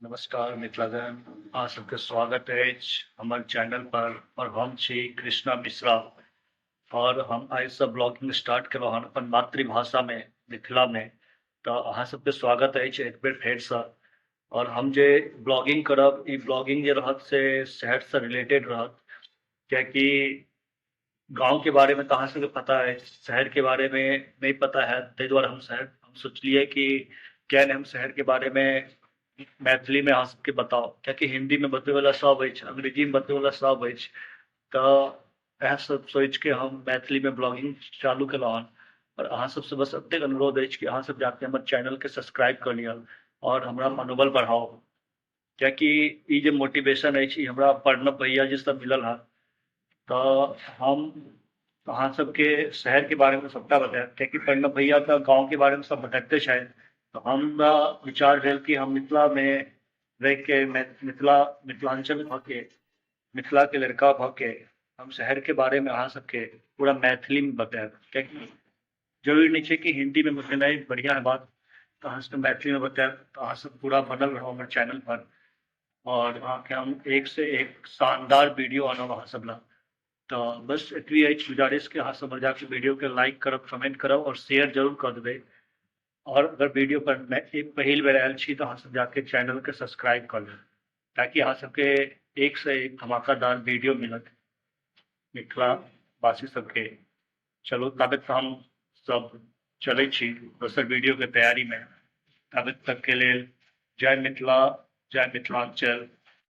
नमस्कार मिथिलागण, अहाँ सबके स्वागत अछि हमर चैनल पर और हम छी कृष्णा मिश्रा और हम आइसँ ब्लॉगिंग स्टार्ट केलहुँ हन अपन मातृभाषामे मिथिलामे। तऽ अहाँ सबके स्वागत अछि एक बेर फेरसँ। और हम जे ब्लॉगिंग करब, ई ब्लॉगिंग जे रहत से शहरसँ रिलेटेड रहत, कियाकि गाँवके बारेमे तऽ अहाँ सबके पता अछि, शहरके बारेमे नहि पता हैत। ताहि दुआरे हम शहर हम सोचलियै कि किया नहि हम शहरके बारेमे मैथिलीमे अहाँ सबके बताउ, कियाकि हिन्दीमे बतबैवला सब अछि, अंग्रेजीमे बतबैवला सब अछि। तऽ इएह सब सोचिके हम मैथिलीमे ब्लॉगिंग चालू केलहुँ हन। आओर अहाँ सबसँ बस एतेक अनुरोध अछि कि अहाँ सब जाके हमर चैनलके सब्सक्राइब कऽ लिअ आओर हमरा मनोबल बढ़ाउ, कियाकि ई जे मोटिवेशन अछि ई हमरा प्रणव भैया जी से मिलल हँ। तऽ हम अहाँ सबके शहरके बारेमे सबटा बतायब, कियाकि प्रणव भैया तऽ गाँवके बारेमे सब बतैबते छथि। तऽ हमरा विचार भेल कि हम मिथिलामे रहिके, मिथिला मिथिलाञ्चल भऽ के, मिथिलाके लड़का भऽ के हम शहरके बारेमे अहाँ सबके पूरा मैथिलीमे बतायब, कियाकि जरूरी नहि छै कि हिन्दीमे बतेनाइ बढ़िआँ बात। तऽ अहाँ सबके मैथिलीमे बतायब, तऽ अहाँ सब पूरा बनल रहू हमर चैनल पर और अहाँके हम एक से एक शानदार वीडियो आनब अहाँ सब लए। तऽ बस एतबी अछि गुजारिश कि अहाँ सब जाके वीडियोके लाइक करब, कमेंट करब और शेयर जरूर कऽ देबै। और अगर वीडियो पर पहिल बेर आयल छी तऽ अहाँ सब जाके चैनलके सब्सक्राइब कऽ लेब, ताकि अहाँ सबके एक से एक धमाकादार वीडियो मिलत मिथिला वासी सबके। चलू, ताबत हम सब चलै छी दोसर वीडियोके तैयारीमे। ताबत तकके लेल जय मिथिला, जय मिथिलाञ्चल।